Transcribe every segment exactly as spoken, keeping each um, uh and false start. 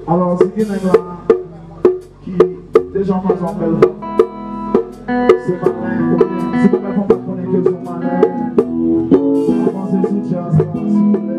Alò, si gen nèg la ki deja kwaze yon bèl fanm, se malè, oubyen si yon bèl fanm pa konnen ke l se yon malè, avanse sou djaz la, silvouplè.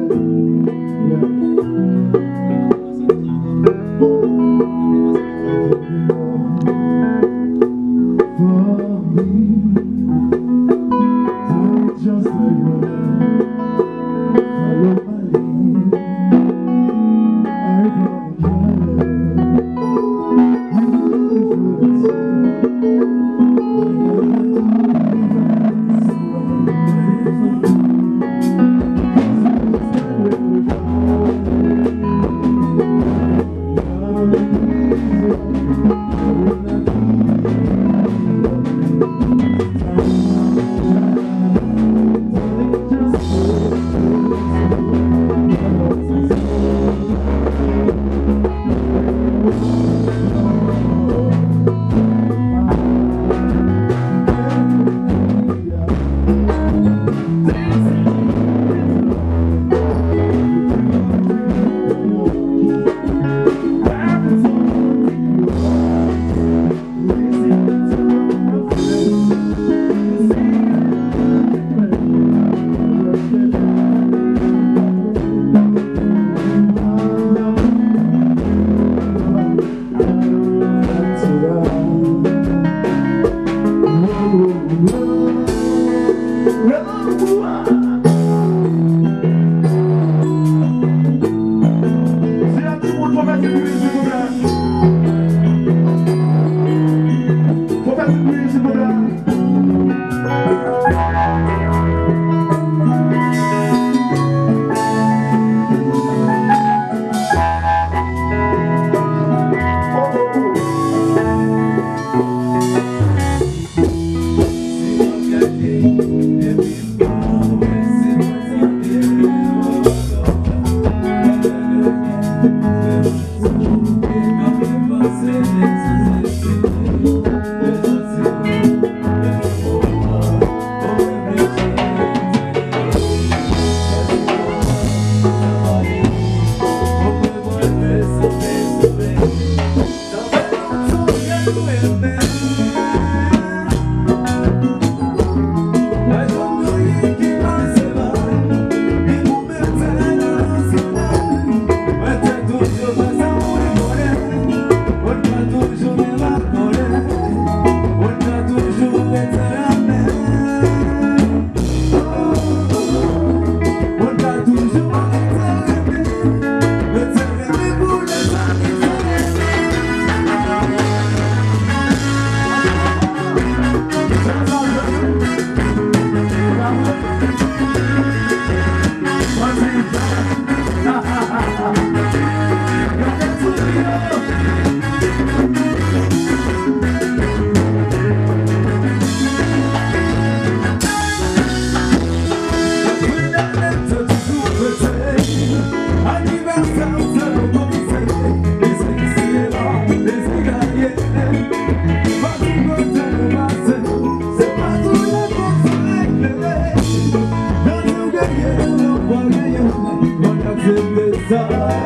Yeah.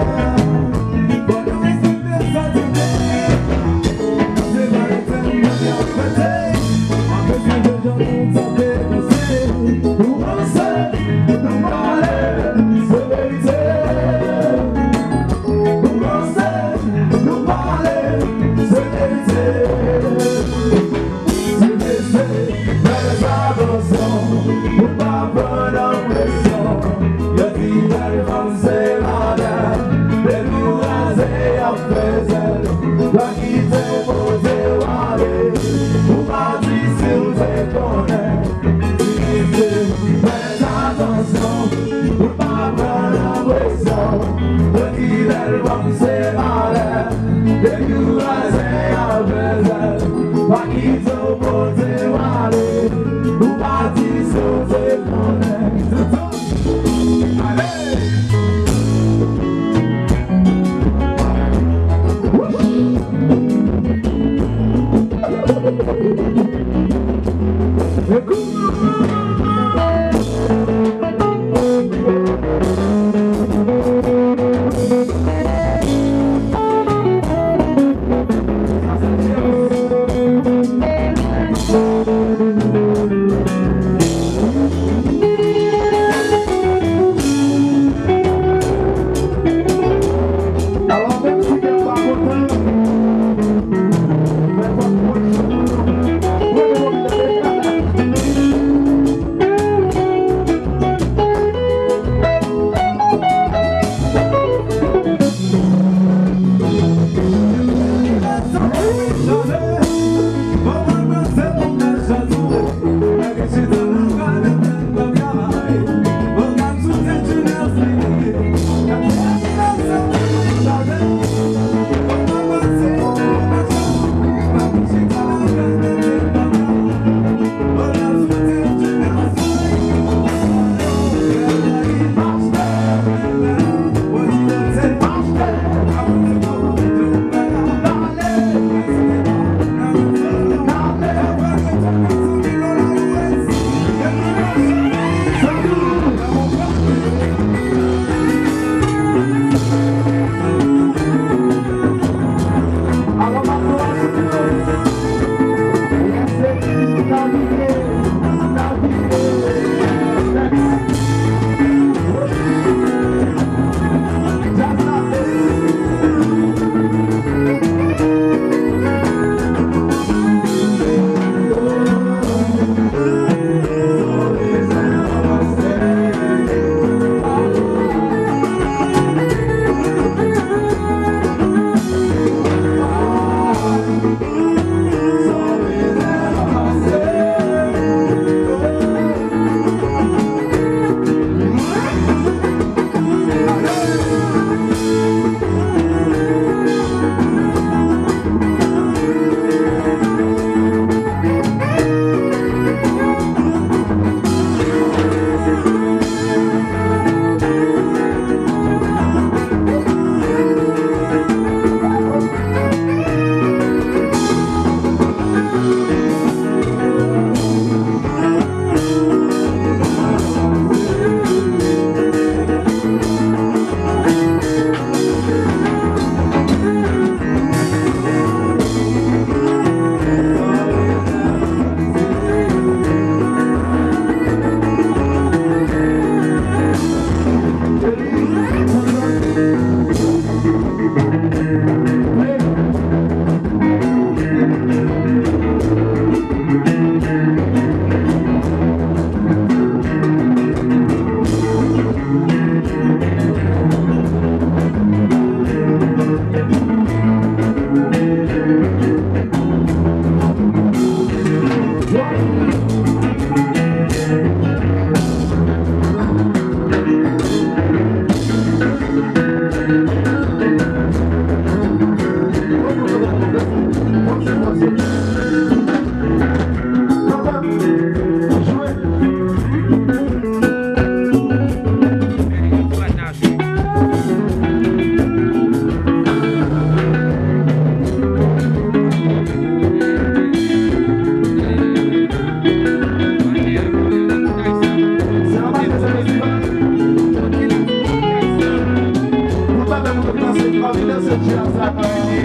Pou pa fè moun panse, anvi danse djaz la, anvi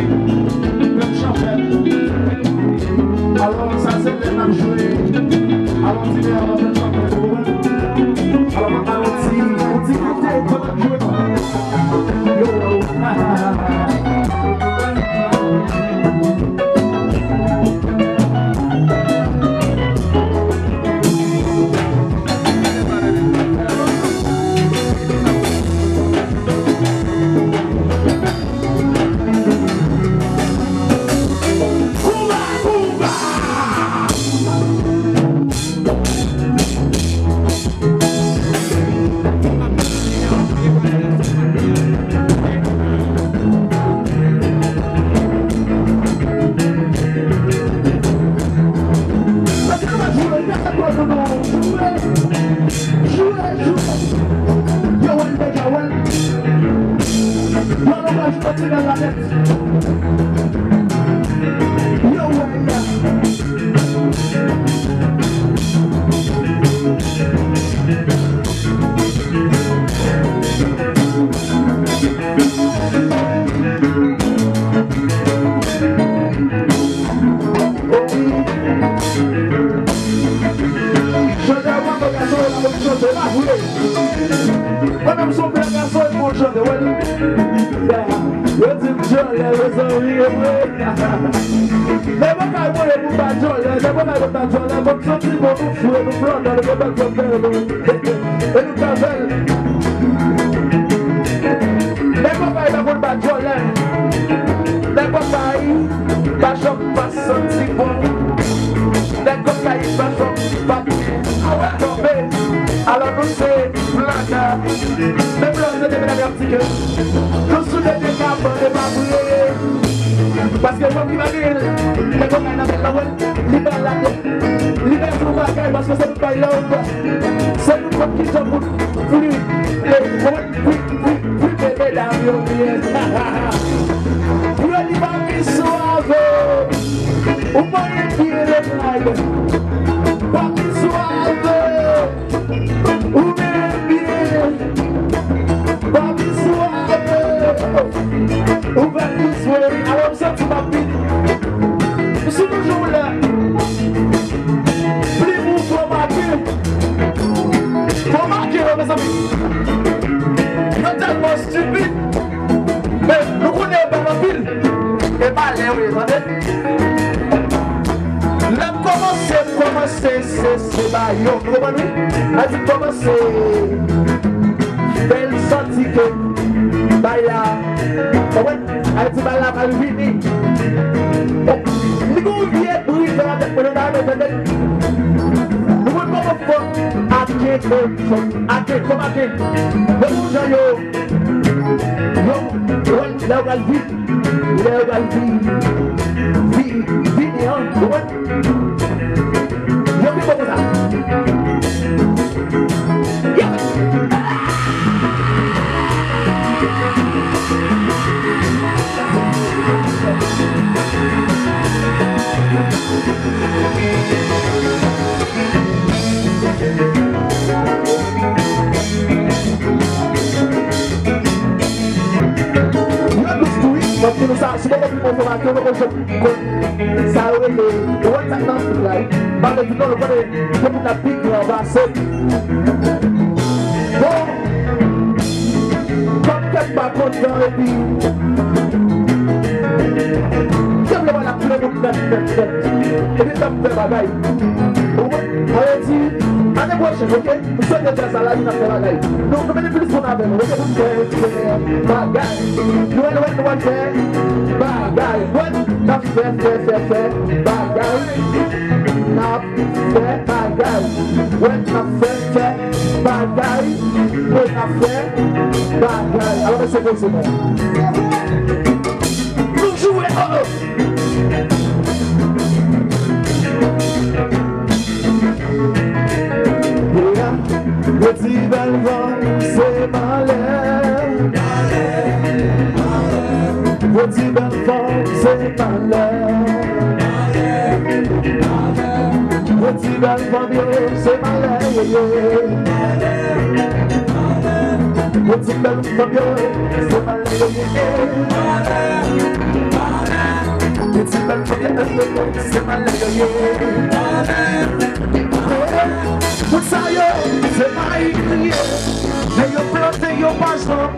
fè chanpèt. Alò, sa se lè n ap jwe. Alò, ti lè, alò, fè chanpèt, ou konprann? Alò, mwen ba yon ti, yon ti kote, pandan n jwe. Yo, yo. Yo, wè, yo, wè. Chante, mwen, gason, mwen, chante, pa vre. Mwen menm, se yon bèl gason, e bon chante, wè. Yo di m djòlè, mezanmi, e vre. Nèg pa ka mande pou m pa djòlè, nèg pa ka mande m pa djòlè, mwen m santi bon, nou fre, nou flòtan, nou kontan, nou bèl, nou. E nou ka fè l. Nèg pa ka mande m pa djòlè. Nèg pa ka pa janm pa santi bon. Nèg Kòkayis pa janm pa kanpe. Alò nou se plaka. Menm lè w se te medam y ap di ke nou sou de te kabann e pa vre. Paske fanm ki pa genyen, nèg Kòkay nan tèt la, wè, li pa la, li pa sou bagay, paske se nou k bay love. Se nou k konn kijan pou fli, e, konn fli, fli, fli, medam yo byen. Yo di papi swav, ou pa gen pye de nèg. Papi swav, ou menm byen. Papi swav, ou fè m plis wè wi. Alò m santi m ap vini. M sou toujou la. Plim ou fò make. Fò make yo, mezanmi. Yo tèlman stupid. Men nou konnen yo bèl anpil. E pa lè yo ye, tande. Lè m kòmanse, m kòmanse, se, se ba yo. Nou konprann, wi? Lè di m kòmanse, fè l santi ke bay la, konprann? Lè di bay la pral vini. Bon, li gon vye bri nan tèt mwen, nan tèt mwen, tande. Nou konn kòman fò ake, fò ake, fò ake. Bon, jan yo, yo, yo, lè yo pral vini. Lè yo pral vini, vini, vini an, ou konprann? Yo pi bon konsa. Yeah! Yo dous tou wi, m ap di nou sa, si w poko pi bon fò make, w poko janm konn sa yo rele, ou wè sa k nan Afrik la wi. M pa vle di non, nou konnen gen moun k ap pi gran pase m. Bon, kòm kè m pa kontan epi, se vle wè l ap ple moun nèt, nèt, nèt. Epi sa m fè bagay. Ou konprann? Sa vle di, ane pwochèn, oke? M swete djaz la, la vin ap fè bagay. Nou, nou mete plis moun avè nou, oke, pou n fè, fè bagay. Nou wè, nou wè, nou wè, fè bagay. Wè, n ap fè, fè, fè, fè bagay. N ap fè bagay. Wè, n ap fè, fè bagay. Wè, n ap fè bagay. Alò, mesye, poze nou. Nou jwe, oh, oh. Yo di bèl fanm se malè. Yo di bèl fanm se malè. Yo Ti bèl fanm yo, se malè yo ye. Yo ti bèl fanm yo, se malè yo ye. Yo ti bèl fanm yo, se malè yo ye. Moun sa yo, se pa kriye. Lè yo plante, yo pa janm.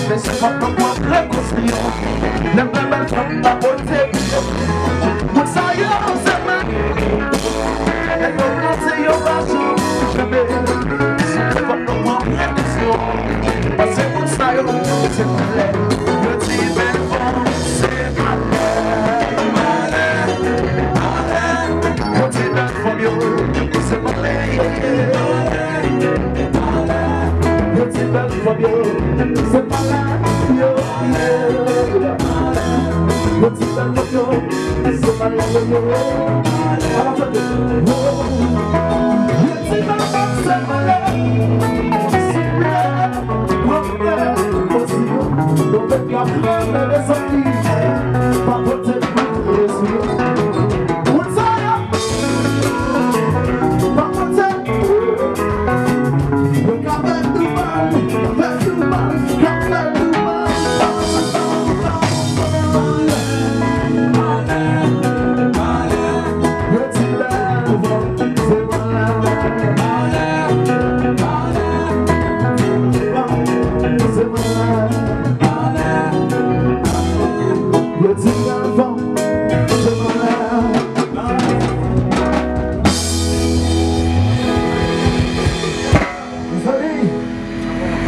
Men se fòk nou pran prekosyon. Lè m wè bèl fanm pa pote. Moun sa yo, se mwen. Lè yo plante, yo pa janm. Se fòk nou pran prekosyon. Paske moun sa yo, se malè. Yo di bèl fanm, se malè. Malè, malè. Yo di bèl fanm yo, se malè. Yo ti bèl fanm yo, se pa la yo ye. Yo ti bèl fanm yo, se pa la yo ye. Ala tande. Yo ti bèl fanm, se pa la. Souple, pran frè, konsi yo. Yo pèp y ap fè mezanmi. Pa pote pou yo sou yo. Moun sa yo.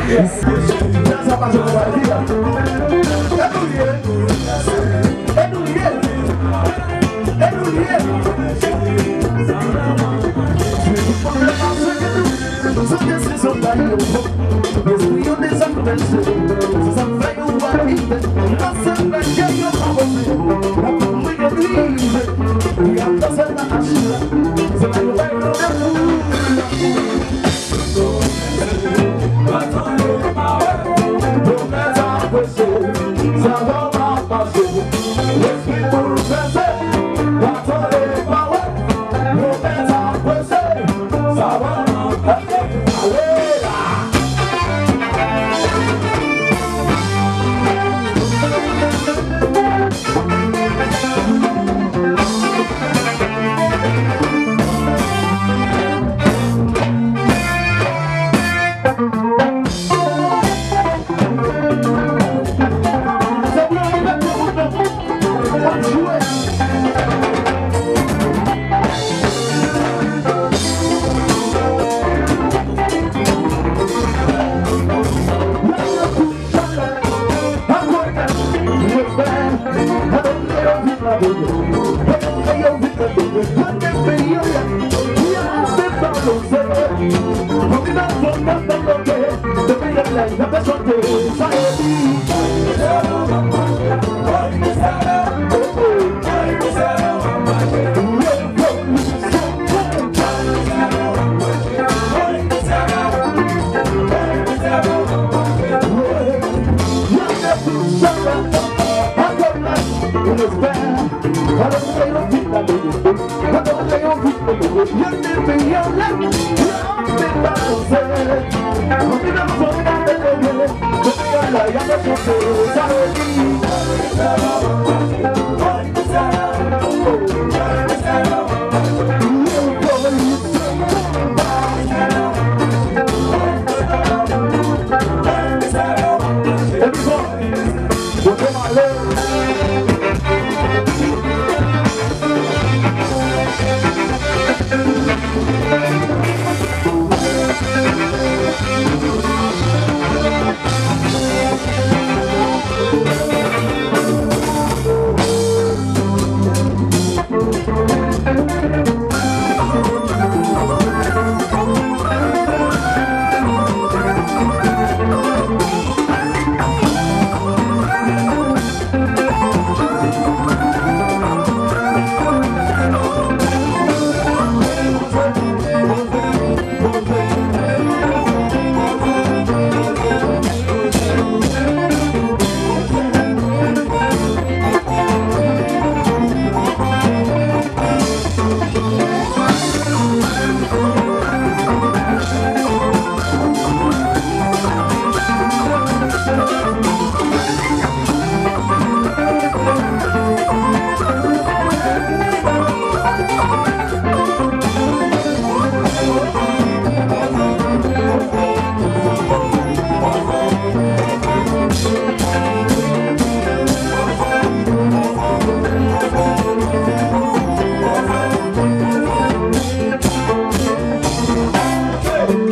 Mezanmi, jazz la pa janm bay li la. E nou ye. E nou ye. E nou ye. Tout moun le pase ke nou. Tout se sezon bay yo. Lespri yo dezaktivite. Se sa k fè yo pa rive. Nan se bagay yo pa poze. N ap mouye rive. Y ap danse nan machin la. Se la yo bay yo de fou.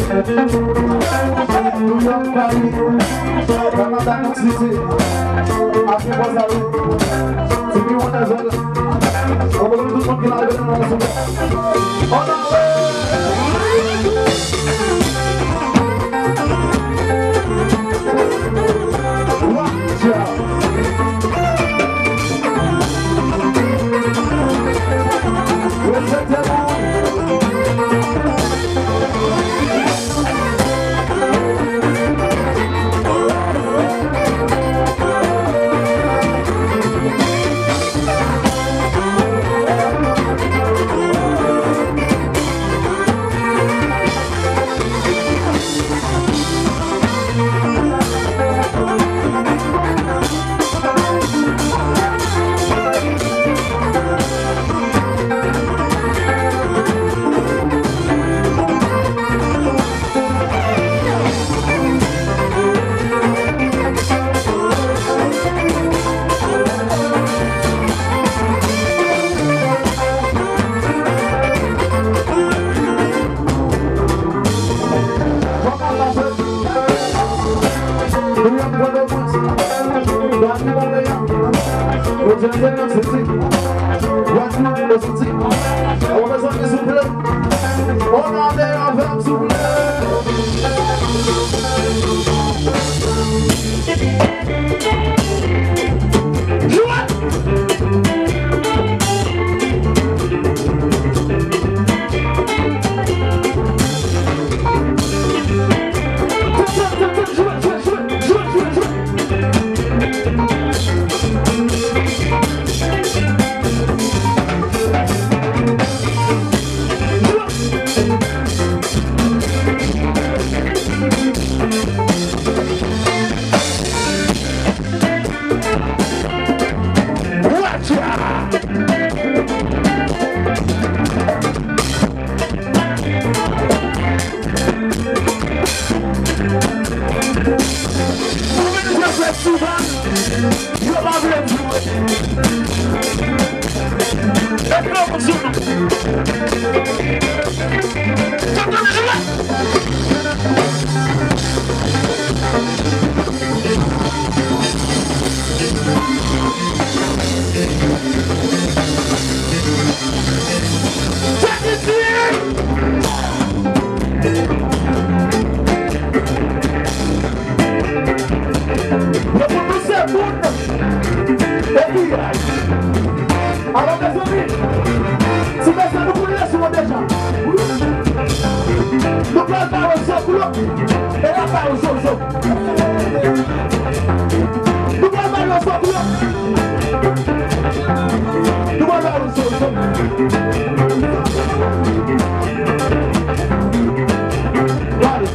New York, Paris, Canada, Mexico, Afrique, Mozambique, Jimmy Wonderful, on remet tout moun ki la nan ansanm. On a Watch out. Respecte moun. Gwadloup, mezanmi, souple. On a meilleur vibe, souple. Pou vin jwe festival, yo pa vle jwe. Epi yo konn sou nou. Tande jwe. Yo pou nou se moun. Epi, alò, mezanmi, ti mesye, nou konn leson an deja. Nou pral ba yo zòklòt, e n ap ba yo zozo. Nou pral ba yo zòklòt. Nou pral ba yo zozo. Gade.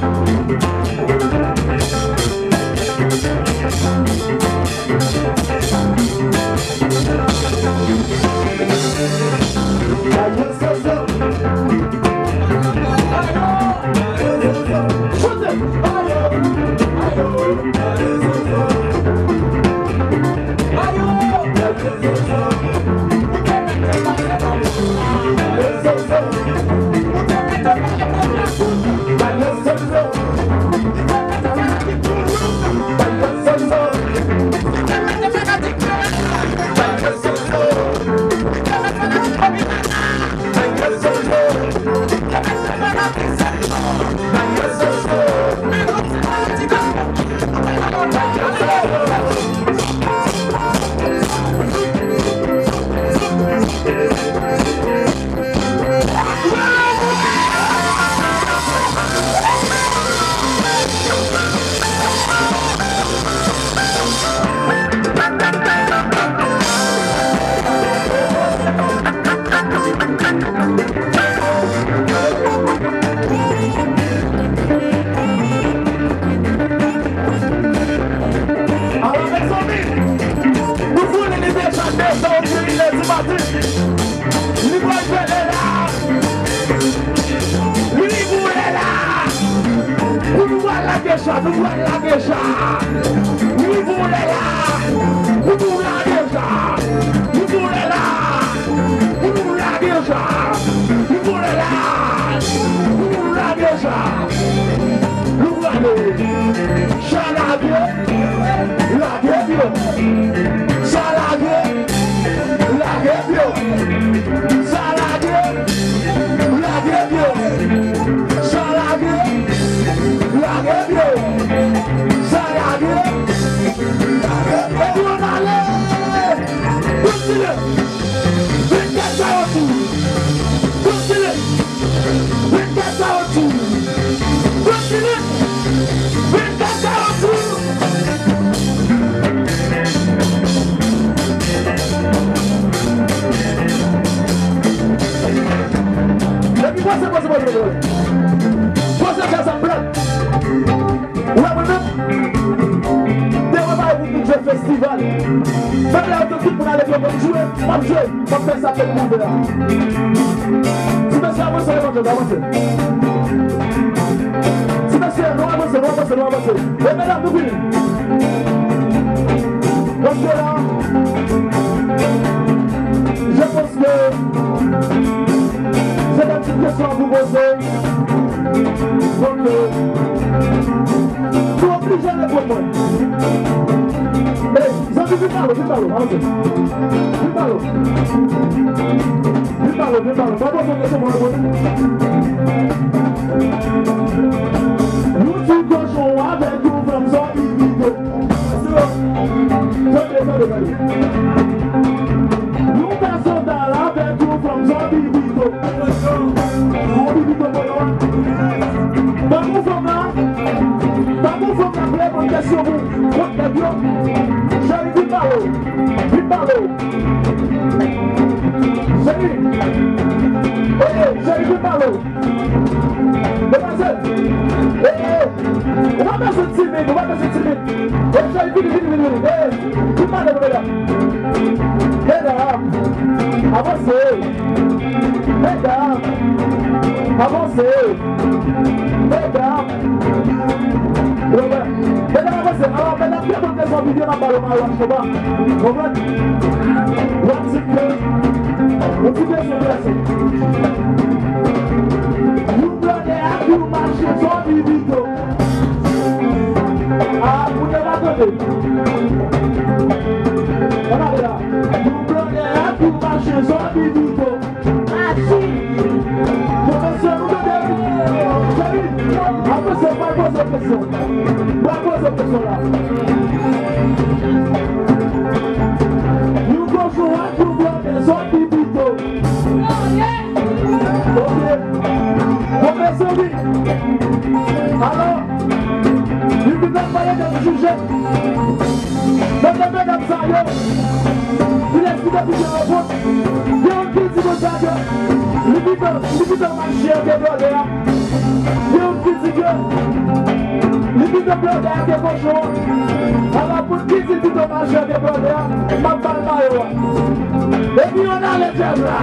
Alò, mezanmi, nou konnen li deja de zè epi lè di maten. Li pral fè lè la. Li boule la. Pou nou pral lage chan, nou pral lage chan. Li boule la. Pou nou lage chan. Li boule la. Pou nou lage chan. Li boule la. Pou nou lage chan. Sa lage, lage pye w. Sa lage, lage pye w. Sa lage, lage pye w. Sa lage, lage pye w. Sa lage, lage pye w. Epi ann ale. Kontinye. Vennkat sa yo tou. Kontinye. Vennkat sa yo tou. Kontinye. Vennkat sa yo tou. Epi poze, poze, poze, poze. Poze kè sa plat. Ou wè mwen menm? Demen pa pou vin jwe festival. Menm lè yo tout moun ale jwe, m ap jwe, m ap fè sa ke nou mande a. Ti mesye, avanse, avanse, avanse. Ti mesye, nou avanse, nou avanse, nou avanse. E medam, nou vini. Paske la, je pense que se de ti kesyon pou poze. Donk, euh, nou oblije reponn mwen. Ey, zanmi, vin pale w, vin pale w, avanse. Vin pale w. Vin pale w, vin pale w. Pa poze kesyon, mwen reponn. Yon ti kochon avèk yon fanm sòti pito. Tande, tande, tande. Yon pèsonaj avèk yon fanm sòti pito. Yon pito kote w. Tankou fanm la, tankou fanm la vle poze kesyon pou kont nèg yo. Cheri, vin pale w. Vin pale w. Cheri. Ey, cheri, vin pale w. Demwazèl. Ey, ey. Ou pa bezwen timid, ou pa bezwen timid. Ey, cheri, vini, vini, vini, vini. Ey, vin pale w, medam. Medam. Avanse. Medam. Avanse. Medam. Ou wè, medam avanse. Alò, medam, byen konn ke se yon videyo n ap ba yo mayo ak choba. Konprann? W ap di ke yon ti kesyon klase. Yon blòdè ak yon machann zòbi pito. A, moun yo pa tande. Ann ale la. Yon blòdè ak yon machann zòbi pito. Aji! Pwofesè, nou tande wi. Cheri, avanse, pa poze kesyon. Pa poze kesyon la. Yon kochon ak yon blòdè sòti pito. Ok. Bon, mezanmi. Alò, li vin ap pale de sijè. Donk, medam sa yo, li eksplike plizyè repons. Gen youn ki di konsa ke li pito, li pito machann ke blòdè a. Gen youn ki di ke li pito blòdè a ke kochon an. Alò, pou ki di l pito machann ke blòdè a, m ap ba l mayo a. Epi ann ale djaz la.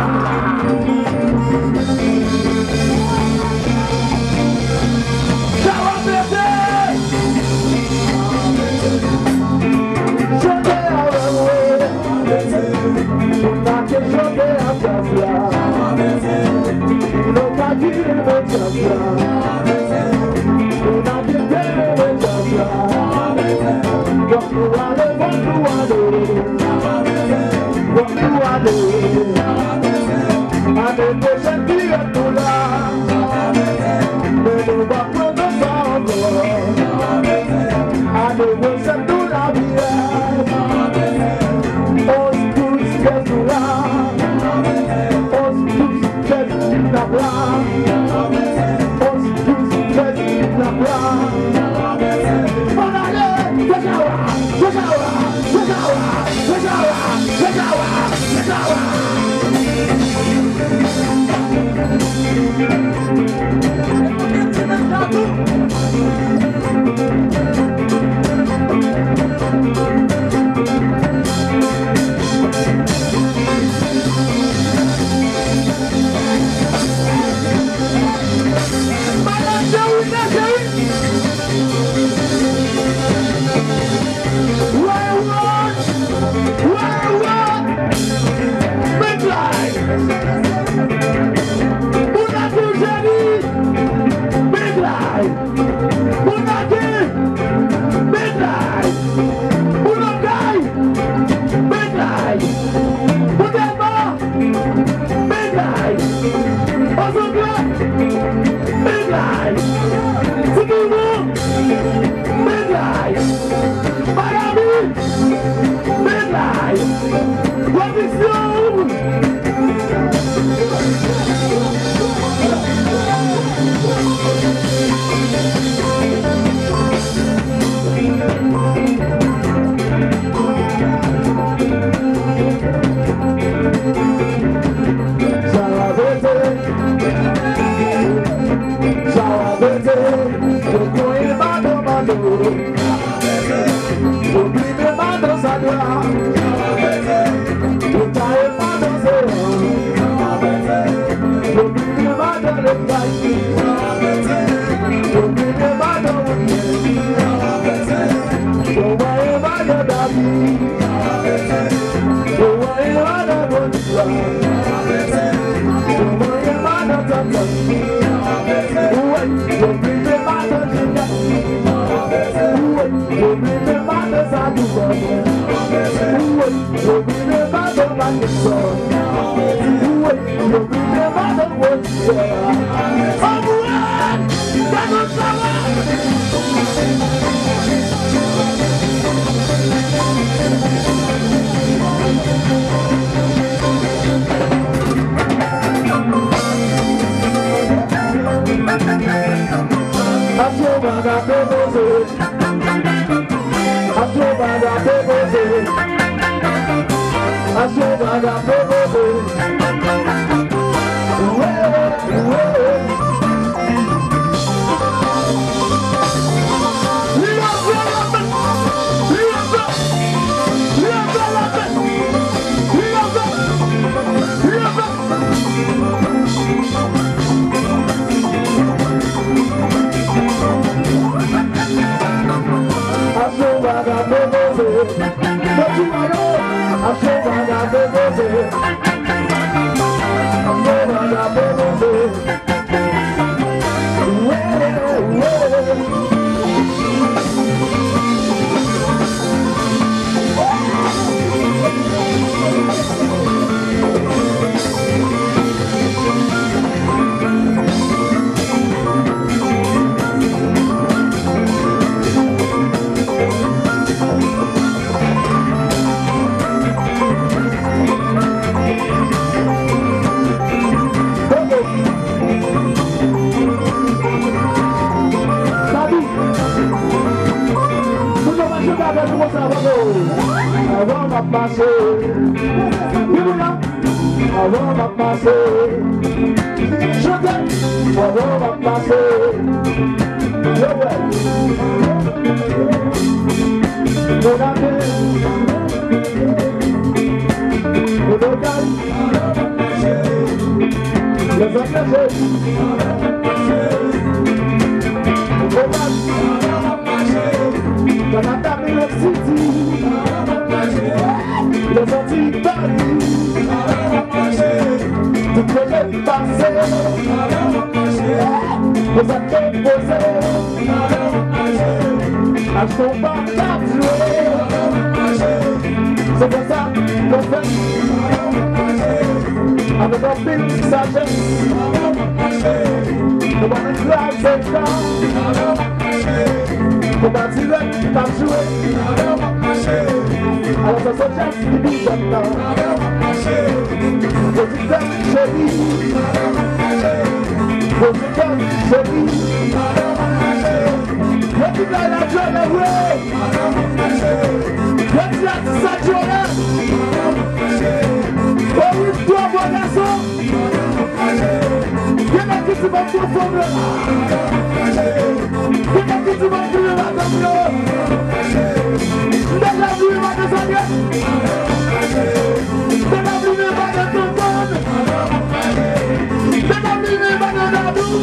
Sa w ap mete? Chante avè mwen. Pou n make chante a djaz la. Nou pa ki renmen djaz la. Nou pa ki renmen djaz la. Fòk nou ale, fòk nou ale. Fòk nou ale. Ane pwochèn ki rèd nou la. Men nou pa pran nan sa ankò. Ane pwochèn nou la. Onz, douz, trèz, nou la. Onz, douz, trèz, n ap la. Onz, douz, trèz, n ap la. Ann ale! Deja wa! Deja wa! Deja wa! Deja wa! Deja wa! Deja wa! Yo bliye maten sa tou fè. Wi, yo bliye maten pa gen sòl. Wi, yo bliye maten wè. Anmwey! Gade sa la! Aswè w pa ka depoze. Aswè w pa ka depoze. Aswè w pa ka depoze. Wè, wè, wè. Leve la men. Leve. Leve la men. Leve. Leve. Aswè w pa ka depoze. Aswè w pa ka depoze. Aswè w pa ka depoze. Salut. Moun yo mache avè nou konsa, bravo. Avan m ap mache. Wi, wi, la. Avan m ap mache. Chante. Avan m ap mache. Yo, wè. Moun ap Moun lokal. Lèzòt leve. Moun lokal. Kanada, New York City. Lèzòt Itali. Tout kote m pase. Lèzòt depoze. Achte yon bagay jwe. Se konsa nou fè. Avèk anpil sajès. Nou pa nan kraze kan. Konba dirèk k ap jwe. Alò sa se djaz ki vin jwenn nan. Pwodiktè Joli. Pwodiktè Joli. Yo di bagay la jwe lè vre. Yo di atis sa jwe lè. O wi, twa bò gason. Gen nèg ki di ban m pran fanm yo. Gen nèg ki di ban m bliye madanm yo. M deja bliye madanm sa ye. M deja bliye madanm tonton. M deja bliye madanm dadou.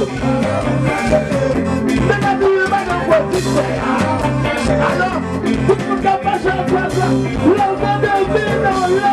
M deja bliye madanm pwodiktè. Alò, tout moun k ap mache ak djaz la, lè w tande l vin anlè.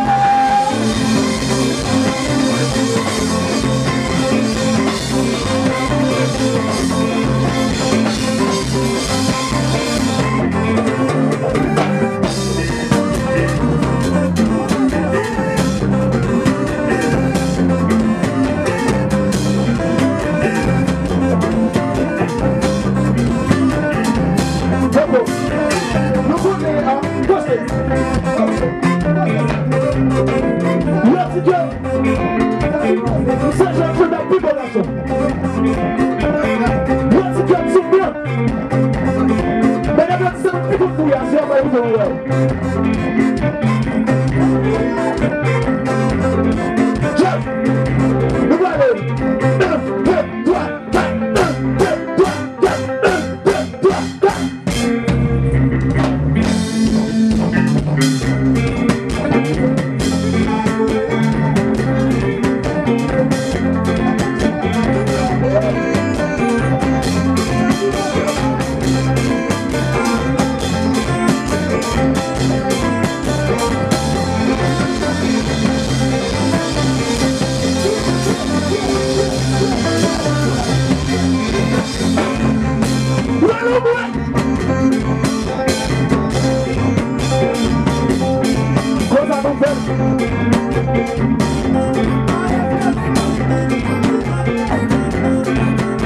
Nou konnen, a, poste. Yo di ke se Jean Claude pi bon gason. Yo di ke ti blan. Medam yo di se nou ki konn bouya, se yo pa yo konn bouya. Jeff, nou prale. Un, deux, trois, quatre. Un, deux, trois, quatre. Un, deux, trois, quatre.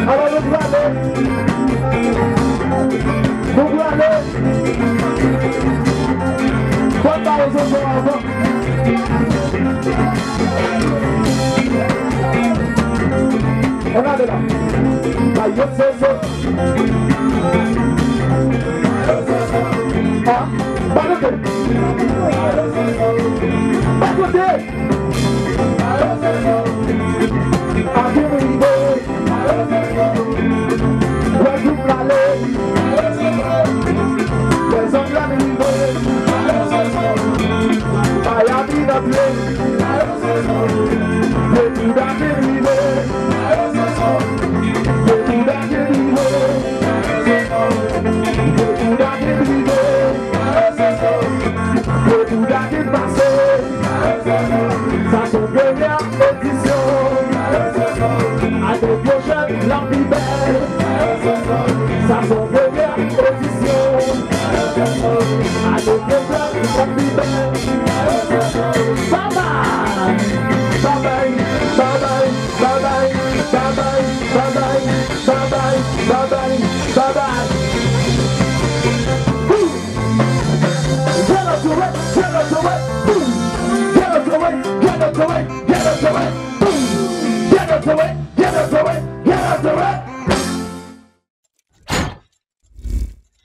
Alò, nou prale. Nou prale. Fò n ba yo zozo avan. Ann ale la. Ba yo zozo. Ah, pa note. Pa note. Akin rive. Wè gwoup la ale. Wè zòt la rive. Miami nan pye. Depi w dakè rive. Depi w dakè rive. Depi w dakè rive. Depi w dakè pase. Sa se yon premyè edisyon. Ane pwochèn, l ap pi bèl. Sa se yon premyè edisyon. Ane pwochèn, l ap pi bèl. Babay! Babay! Babay! Boom! Get up to it, get up to it, boom! Get up to it, get up to it, get up to it, boom! Get up to it!